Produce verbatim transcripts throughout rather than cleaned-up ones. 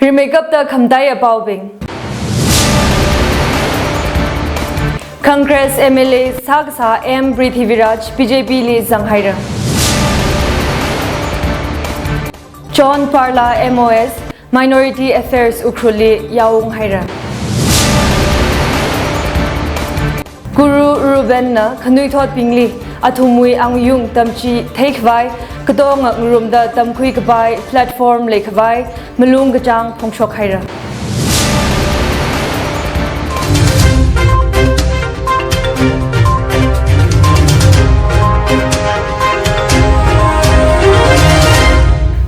Rimeikapta khamataiya paobing. Congress M L A sākasā M Prithviraj B J P li zanghaira. John Parla M O S Minority Affairs Ukhrulli yaunghaira. Guru Reubenna khanuithotbingli athumwui angayung tamchitheikhavai, katonga ngarumda tamkhuikhavai platform leikhavai malung kachāng phongshokhaira.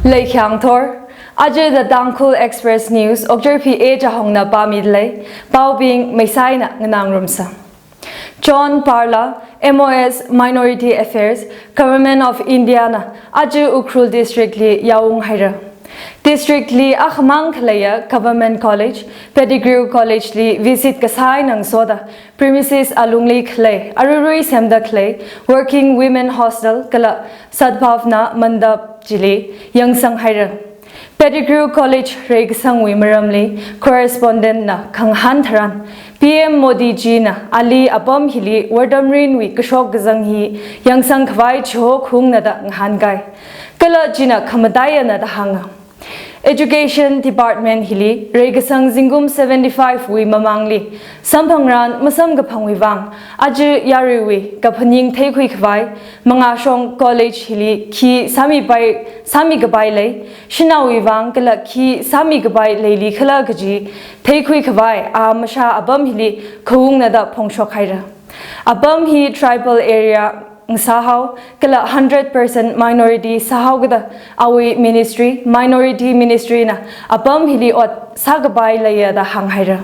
Leikhyang thor, aja The Tangkhul Express News, Okchar P A Chahongna pāmidalei, paobing meisaina nganāngarumsa. John Parla, M O S Minority Affairs, Government of India na aja Ukhrul District li yaunghaira. District li akhamang khaleiya Government College, Pettigrew College li visit kasā eina ngasoda premises alungli khalei, aruirui semda khalei Working Women Hostel kala Sadbhavna Mandap chili yangsanghaira. Pettigrew College reikasangwui maramli correspondent na khangahān tharan, P M Modi jina ali apam hili wortamrinwui kashok kazang hi yangsangkhavai chiho khaungna da ngahānkai. Kala china khamataiyana da hānga. Education Department hili reikasang zingkum seventy-five wui mamangli samphangran masamkaphangwui vang, aja yaruiwui kaphaning theikhuikhavai mangāshong college hili khi sāmipai, sāmikapai lei, shanaowui vang kala khi sāmikapai leili khala kaji theikhuikhavai a mashā apam hili khaungna da phongshokhaira. Apam hi tribal area ngasāhao kala hundred percent minority sāhao kada awui ministry, Minority Ministry na apam hili ot sākapai leiya da hānghaira.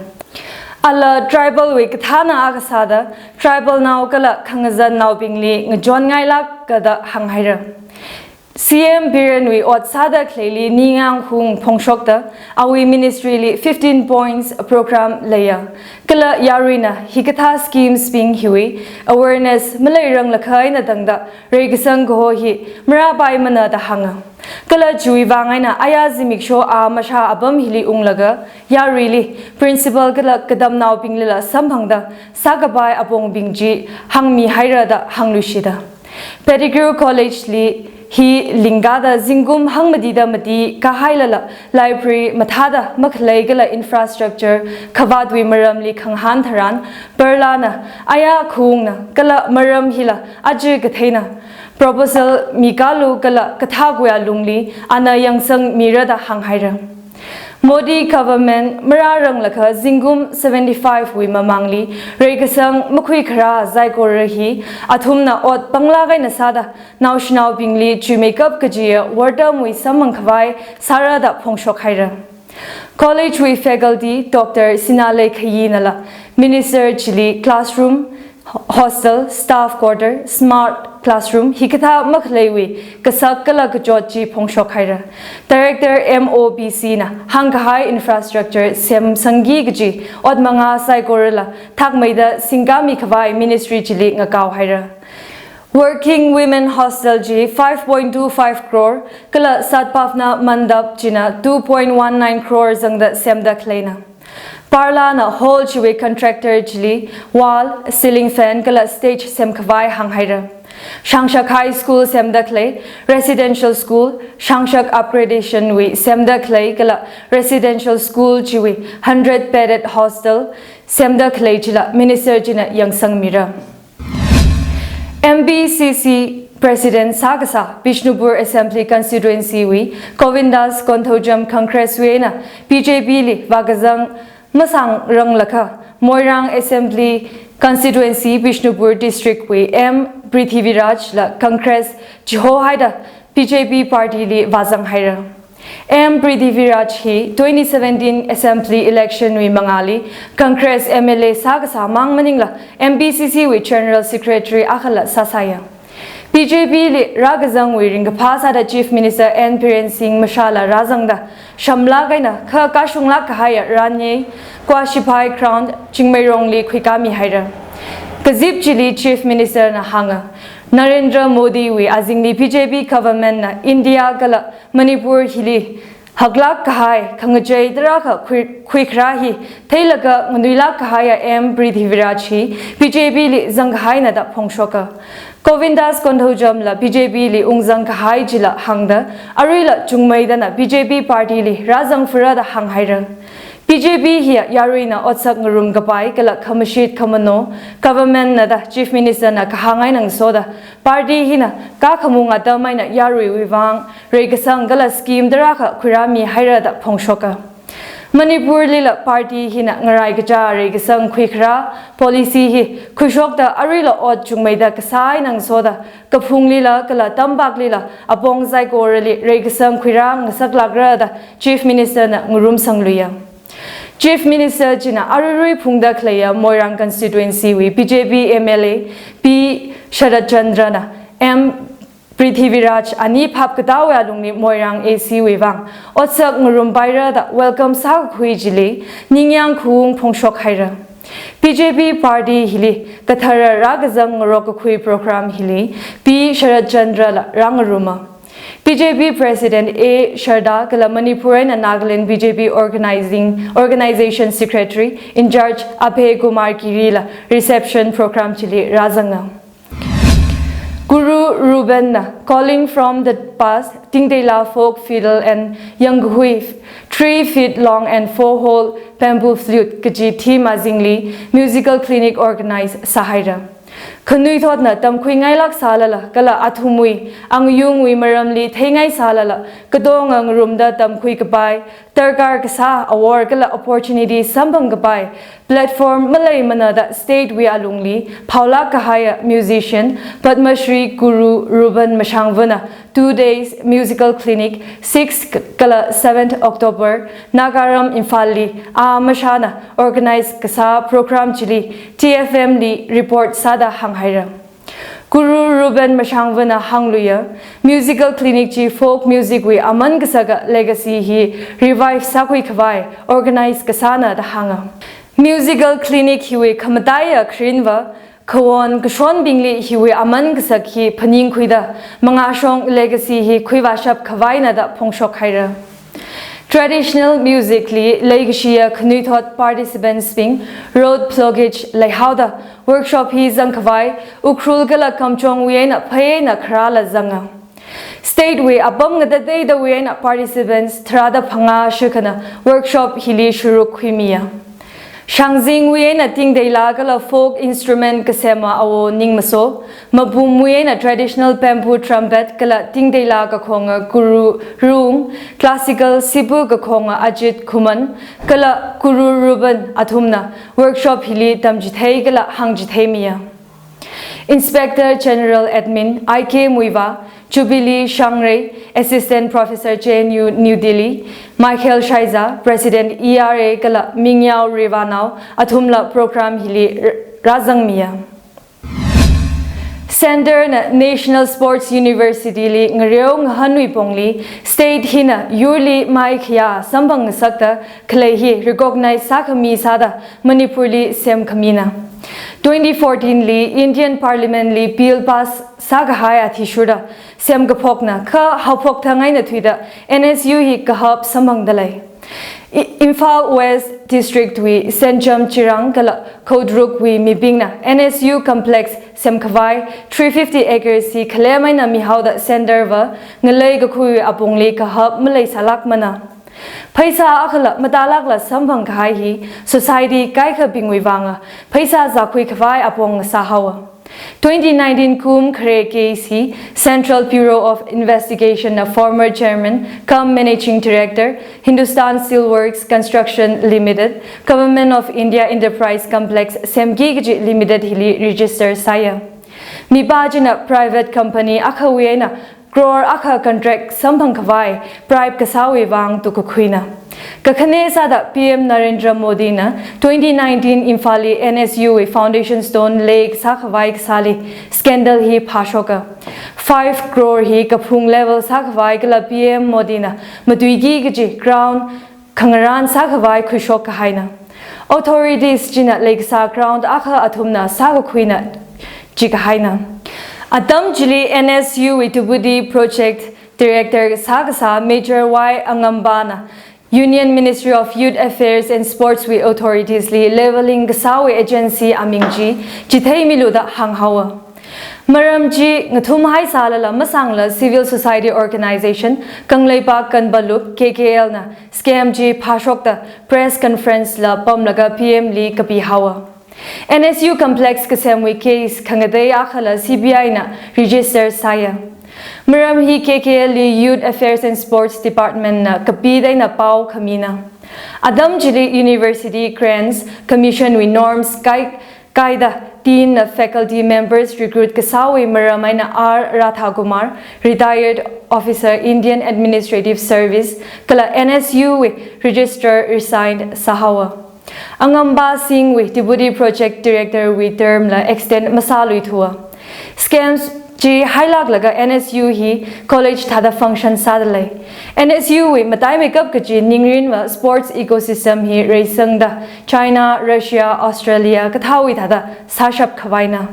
Ala tribal wui kathāna akha sāda tribal nao kala khangazannaobingli ngachonngailāka da hānghaira. C M Birenwui ot sāda khaleili ningyāng hung phongshokta awui ministry li fifteen points program leiya. Kala yaruina hikathā schemes bing hiwui awareness maleiranglakha eina tangda reikasang kaho hi marāpaimana da hānga. Kala chiwui vang eina aya zimiksho a mashā apam hili unglaga yaruili principal kala katamnaobinglila samphangda sākapai apongbing chi hāngmihaira da hāngluishita. Pettigrew College li hi lingkada zingkum hangmatida mati kahailala library mathāda makhalei kala infrastructure khavātwui maramli khangahān tharan, Parla na aya khaungna kala maram hila aja katheina proposal mikalu kala kathākui alungli ana yangsangmira da hānghaira. Modi government marāranglakha zingkum seventy-five wui mamangli reikasang makhuikharā saikora hi athumna ot panglāk eina sāda naoshinaobingli chuimeikap kajiya wortamwui samphangkhavai sāra da phongshokhaira. College wui faculty Doctor Sinalei Khayinala minister chili classroom, hostel, staff quarter, smart classroom hikathā makhaleiwui kasak kala kachot chi phongshokhaira. Director M O B C na hāngkahai infrastructure semsangki kaji ot mangā saikorala thakmeida singkāmikhavai ministry chili ngakaohaira. Working Women Hostel chi five point two five crore kala Sadbhavna Mandap china two point one nine crore zangda semda khaleina. Parla na hall chiwui contractor chili wall, ceiling fan kala stage semkhavai hānghaira. Shangshak High School semda khalei, residential school, Shangshak upgradation wui semda khalei kala residential school chiwui hundred bedded hostel semda khalei chila minister china yangsangmira. M B C C President sākasā Bishnupur Assembly Constituency wui Govindas Konthoujam Congress wui eina B J P li vākazang masāngrang lakha Moirang Assembly Constituency Bishnupur District wui M Prithviraj la Congress chihohaida B J P party li vāzanghaira. M Prithviraj hi twenty seventeen Assembly election wui mangāli Congress M L A sākasā mang maningla M B C C wui General Secretary akhala sāsāya. B J P li rākazangwui ringkaphā sāda Chief Minister N Biren Singh mashāla rāzangda shamlāk eina kha kashunglāk kahaiya Ranyei Kwashiphai Ground Chingmeirongli khuikāmihaira. Kazip chili Chief Minister na hānga, Narendra Modi wui azingli B J P government na India kala Manipur hili haklāk kahai, khangachei tarākha khui, khuikharā hi theilaga nganuilāk kahaiya M Prithviraj hi B J P li zangkahaina da phongshoka. Govindas Konthoujam la B J P li ungzang kahai chila hāngda, aruila chungmeidana B J P party li rāzangfara da hānghaira. B J P hiya yaruina otsak ngarum kapai kala khamashit khamano government na da Chief Minister na kahāng eina ngasoda, party hina kakhamung atam eina yaruiwui vang reikasang kala scheme tarākha khuirāmihaira da phongshoka. Manipur lila party hina ngaraikacha reikasang khuikharā policy hi khuishokta aruila ot chungmeida kasā eina ngasoda, kaphunglila kala tampaklila apong saikorali reikasang khuirā ngasaklākra da Chief Minister na ngarumsangluiya. Chief Minister china aruirui phungda khaleiya Moirang constituency wui B J P M L A P Sharat Chandra na M Prithviraj ani phap katāwui alungli Moirang A C wui vang otsak ngarumpaira da welcome sākakhui chili ningyāng khaung phongshok haira. B J P party hili kathara rākazang ngarok kakhui program hili P Sharat Chandra la rāngaruma. B J P President A Sharda kala Manipur eina Nagaland B J P Organizing, Organization Secretary in charge Abhay Kumar Giri la reception program chili rāzanga. Guru Reuben na Calling from the Past, Tingteila Folk Fiddle and Yangkhui, Three Feet Long and Four Hole Bamboo Flute kaji theme azingli musical clinic organize sāhaira. Khanuithotna tamkhuingailāk sālala, kala athumwui angayungwui maramli theingai sālala, katonga ngarumda tamkhui kapai, darkar kasā awor kala opportunity samphang kapai platform maleimana da state wui alungli phaolāk kahaiya musician Padma Shri Guru Reuben Mashangva na two days musical clinic six kala seventh October Nagaram Imphal li a mashana organize kasā program chili T F M li report sāda hānghaira. Guru Reuben Mashangva na hāngluiya, musical clinic chi folk music wui aman kasaka legacy hi revive sākhui khavai organize kasāna da hānga. Musical clinic hiwui khamataiya kharinva, khawon kashonbingli hiwui aman kasak hi phaningkhuida, mangāshong legacy hi khuivāshap khavaina da phongshok haira. Traditional music li leikashiya khanuithot participants bing road blockage leihaoda workshop hi zangkhavai Ukhrul kala Kamjongwui eina phei eina kharāla zanga. State wui apam ngatateidawui eina participants tharāda phangā shikhana workshop hili shuruk khuimiya. Shangzingwui eina Tingteila kala folk instrument kasema awo Ningmaso, Mapumwui eina traditional bamboo trumpet kala Tingteila kakhonga Guru Rung, classical sipu kakhonga Ajit Khuman, kala Guru Reuben athumna workshop hili tamchithei kala hāngchitheimiya. Inspector General Admin I K Muivah, Jubilee Shangrei, Assistant Professor J N U New Delhi, Michael Shaiza, President E R A kala Mingyao Revanao athumla program hili r-, rāzangmiya. Centre na National Sports University li ngareo ngahanwui pongli state hina yurli maikhayā samphang ngasakta khalei hi recognize sākhami sāda Manipur li semkhamina. Twenty fourteen li Indian Parliament li bill pass sākahai athishurda semkaphokna kha haophok thang eina thuida N S U hi kahap samphangda lei. I-, Imphal West District wui Sencham Chirang kala Khodruk wui mibingna N S U complex semkhavai three fifty acres hi khalem eina mihaoda centre va ngalei kakhui apongli kahap maleisālākmana. Pheisā akhala matālākla samphang kahai hi society kaikhabingwui vanga pheisā zākhui khavai apong sāhaowa. Twenty nineteen kum khare case hi Central Bureau of Investigation na former chairman cum managing director, Hindustan Steelworks Construction Limited, Government of India Enterprise Complex semki kaji limited hili register sāya. Mipā china private company akhawui eina crore akha contract samphang khavai bribe kasāwui vang tukakhuina. Kakhane sāda P M Narendra Modi na twenty nineteen Imphal li N S U wui foundation stone lay kasā khavai kasāli scandal hi phāshoka. Five crore hi kaphung level sākhavai kala P M Modi na matuiki kaji ground khangarān sākhavai khuishok kahaina. Authorities china leikasā ground akha athumna sākakhuina jikahaina. Atam chili N S U wui Tubudi project Director sākasā Major Y Angambana Union Ministry of Youth Affairs and Sports wui authorities li levelling kasāwui agency aming chi chitheimilu da hānghaowa. Maram chi ngathumhai sālala masāngla civil society organization Kangleipak Kanpalup K K L na scam chi phāshokda press conference la pamlaga P M li kapihaowa. N S U complex kasemwui case khangatei akhala C B I na register sāya. Maram hi K K L li Youth Affairs and Sports Department na kapida eina pao khamina. Atam chili University Grants Commission wui norms kai kaida teen na faculty members recruit kasāwui maram eina R Radhakumar, retired officer Indian Administrative Service, kala N S U wui registrar resigned sāhaowa. Angamba Singh wui Deputy Project Director wui term la extend masāluithuwa. Scams chi hailāklaga N S U hi college thāda function sādalei. N S U wui mataimeikap kachi ningrinva sports ecosystem hi reisangda China, Russia, Australia kathāwui thāda sāshap khavaina.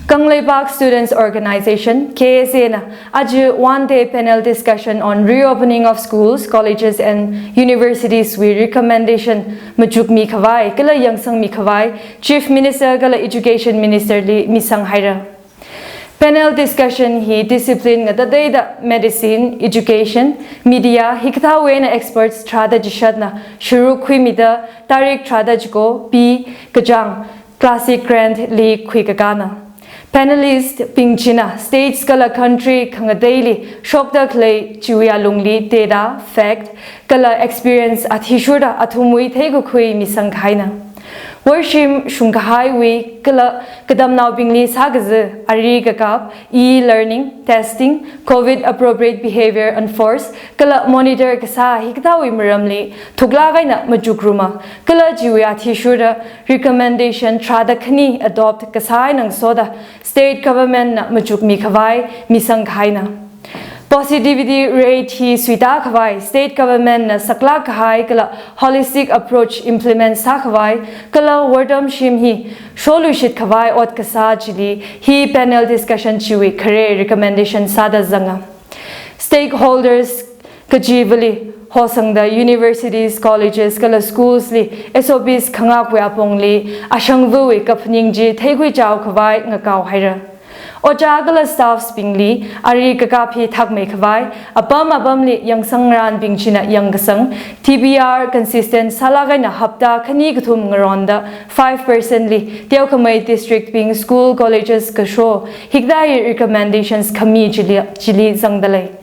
Kangleipak Students Organization, K S A na aja one day panel discussion on reopening of schools, colleges and universities wui recommendation machukmi khavai kala yangsangmi khavai Chief Minister kala Education Minister li misanghaira. Panel discussion hi discipline ngatateida medicine, education, media hikathāwui eina experts tharāda chishatna shuruk khuimida tarik tharāda chiko P Kachang Classic Grand li khuikakana. Panelist bing china states kala country khangateili shokda khalei chiwui alungli data, fact, kala experience athishurda athumwui theikakhui misangkahaina. Worshim shungkahaiwui kala katamnaobingli sākaza ari kakap, e-learning, testing, COVID appropriate behavior enforce, kala monitor kasā hikathāwui maramli thuklāk eina machukruma, kala chiwui athishurda recommendation tharāda khani adopt kasā eina ngasoda state government na machukmi khavai misangkahaina. Positivity rate hi suitā khavai state government na saklāk kahai kala holistic approach implement sākhavai kala wortam shim hi sholuishit khavai ot kasā chili hi panel discussion chiwui khare recommendation sāda zanga. Stakeholders kachivali hosangda universities, colleges kala schools li S O Ps khangakvui apongli ashangvawui kaphaning chi theikhuichao khavai ngakaohaira. Ojā kala staffs bingli ari kakap hi thakmei khavai, apam apamli yangsangranbing china yangkasang, T B R consistent sālāk eina hapta khani kathum ngaronda five percent li teokhamei district bing school colleges kasho hikathā hi recommendations khami chili, chili zangdalei.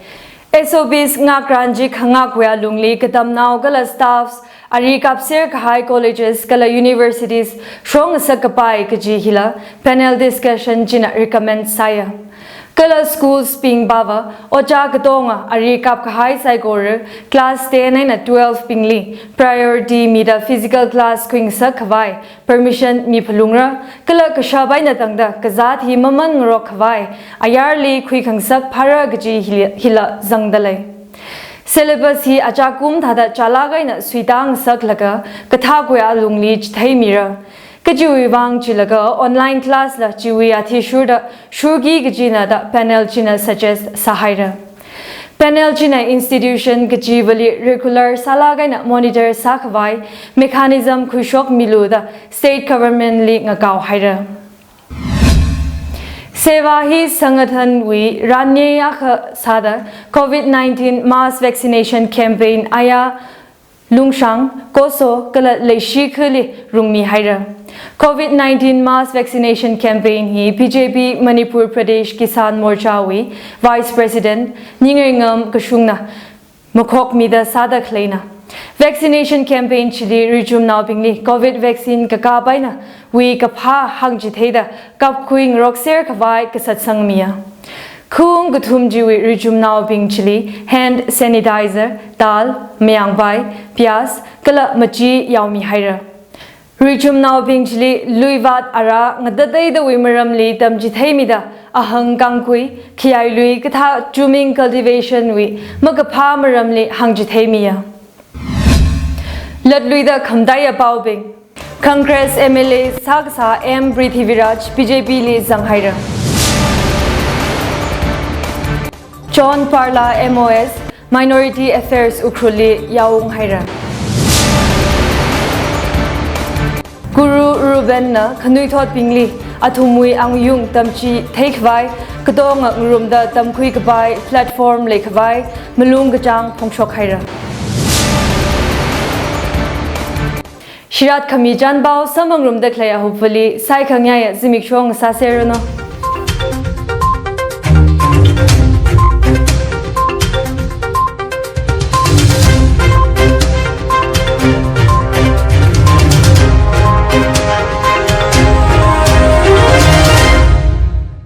S O Ps ngakran chi khangakvui alungli katamnao kala staffs ari kapser kahai colleges kala universities shongasak kapai kaji hila panel discussion china recommend sāya. Kala schools bing pava ojā katonga ari kap kahai saikora class ten eina twelve bingli priority mida physical class khuingasak khavai permission miphalungra, kala kashap eina tangda kazāt hi maman ngarok khavai ayarli khuikhangasak phāra kaji hila, hila zangdalei. Syllabus hi achākum thāda chālāk eina suitā ngasaklaga kathākwui alungli chitheimira. Kajiwui vang chilaga online class la chiwui athishurda shurki kajina da panel china suggest sāhaira. Panel china institution kachivali regular sālāk eina monitor sākhavai mechanism khuishokmilu da state government li ngakaohaira. Seva hi sangathanwui ranye akha sāda COVID nineteen mass vaccination campaign aya Lungshang, Koso kala Leishikhali rungmihaira. COVID nineteen mass vaccination campaign hi B J P Manipur Pradesh Kisan Morcha wui Vice President Ningreingam Kashungna makhokmida sāda khaleina. Vaccination campaign chili richumnaobingli COVID vaccine kakap einawui kaphā hāngchitheida kapkhui ngarokser khavai kasatsangmiya. Khung kathum chiwui richumnaobing chili hand sanitizer, dal, mayangpai, pyaz, kala machi yaomihaira. Richumnaobing chili luivat ara ngatateidawui maramli tamchitheimida ahang kangkui, khayai lui kathā chuming cultivation wui makaphā maramli hāngchitheimiya. Latluida khamtaiya paobing. Congress M L A sākasā M Prithviraj B J P li zanghaira. John Parla M O S, Minority Affairs Ukhrulli yaung haira. Guru Reubenna khanuithotbingli athumwui angayung tamchithei khavai, katonga ngarumda tamkhui kapai platform leikhavai malung kachāng phongshok haira. Shirat khami chānpao samphangrumda khalei ahupvali saikhangayā zimiksho ngasāserranu.